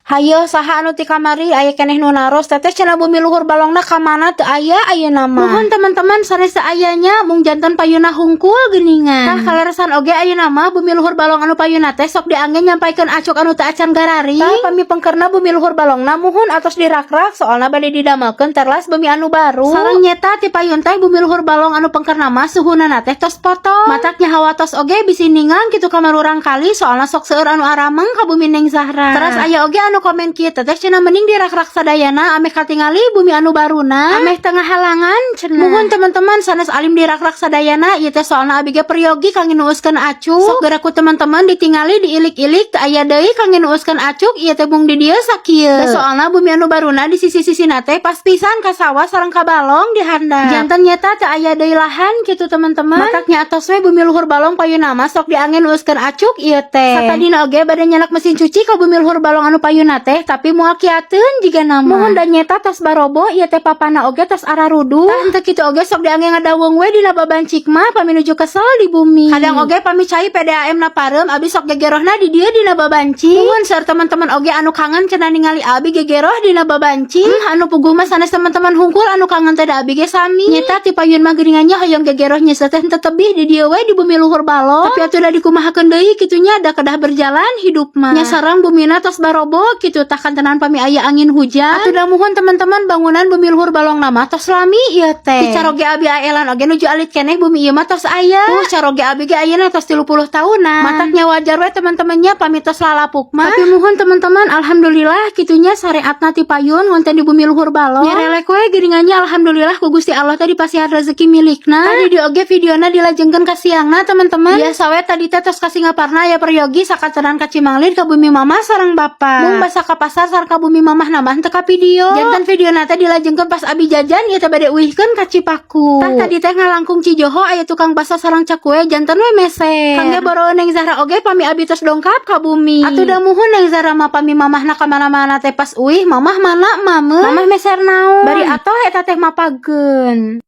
Hayo, saha anu ti kamari aya keneh nu naros, "Teteh, cenah bumi luhur balongna ka mana, teu aya ayeuna mah?" Muhun teman-teman, sanes teu ayanya, mung janten payuna hungkul geuningan. Tah, kaleresan oge ayeuna mah bumi luhur balong anu payuna teh sok diangge nyampaikeun acuk anu teu acan gararing. Tah, pami pengkerna bumi luhur balongna muhun atos dirakrak, soalna bade didamelkeun teras bumi anu baru. Sareng nyeta ti payun teh bumi luhur balong anu pengkerna mah suhuna teh tos potong. Mataknya hawatos oge bisi ningang kitu ka marurang kali, soalna sok seueur anu arameng ka bumi Neng Zahra. Teras aya oge anu komen kieu, "Teteh, cenah mending dirakrak sadayana ameh katingali bumi anu baruna, ameh tengah halangan," cenah. Muhun teman-teman, sanes alim dirakrak sadayana ieu teh, soalna abi ge peryogi kangge nuuskeun acuk. Sok geura ku teman-teman ditingali, diilik-ilik, teu aya deui kangge nuuskeun acuk ieu teh, mung di dieu sakieu. Da soalna bumi anu baruna di sisi-sisina teh pas pisan ka sawah sareng ka balong di handap. Janten nyeta teu aya deui lahan kitu, teman-teman. Mataknya atos we bumi luhur balong payuna mah sok diangge nuuskeun acuk ieu teh. Satadina oge bade nyanak mesin cuci ka bumi luhur balong anu payuna teh, tapi moal kiateun jigana mah. Muhun, dan nyeta tos barobo ieu teh, papana oge tos araruduh. Tah, henteu kitu oge sok diangge ngadaweng we dina babancik mah pami nuju kesel di bumi. Kadang oge pami cai PDAM na pareum, abi sok gegerohna di dieu dina babanci. Muhun, seueur teman-teman oge anu kangen cenah ningali abi gegeroh dina babanci. Anu puguh mah sanes teman-teman hungkul anu kangen teh, da abi ge sami. Nyeta ti payun mah geuningannya hoyong gegeroh nyeuseut teh henteu tebih di dieu we di bumi luhur balong. Tapi atuh da dikumahakeun deui kitu nya, da kedah berjalan hidup mah. Nya sareng bumina tos barobo kitu, tah kantenan pami aya angin hujan. Atuh da muhun teman-teman, bangunan bumi luhur balong nama tos lami ieu teh. Ti caroge abi aelan oge nuju alit keneh bumi ieu mah tos aya. Tuh, caroge abi ge ayeuna tos 30 tahunan. Mataknya wajar we teman-temannya pami tos lalapuk mah. Tapi muhun teman-teman, alhamdulillah kitunya syariatna ti payun ngonten di bumi luhur balong. Nyerelek we geuningannya, alhamdulillah ku Gusti Allah teh dipasihan rezeki milikna. Tadi di oge videona dilajengkeun ka siangna, teman-teman. Biasa we tadi teh tos ka Singaparna ya, peryogi sakatenan ka Cimanglid ka bumi mama sareng bapak. Mung basa ka pasar sareng ka bumi mamah nama henteu ka video. Janten videona teh dilajengkeun pas abi jajan ieu teh bade uihkeun ka Cipaku. Tah, tadi teh ngalangkung Cijoho aya tukang bakso sareng cakwe, janten we meser. Kangge boro Neng Zahra oge pami abi tos dongkap ka bumi. Atuh da muhun, Neng Zahra mah pami mamahna ka mana-mana teh pas uih, "Mamah mana, mame? Mamah meser naon?" Bari atoh eta teh mapageun.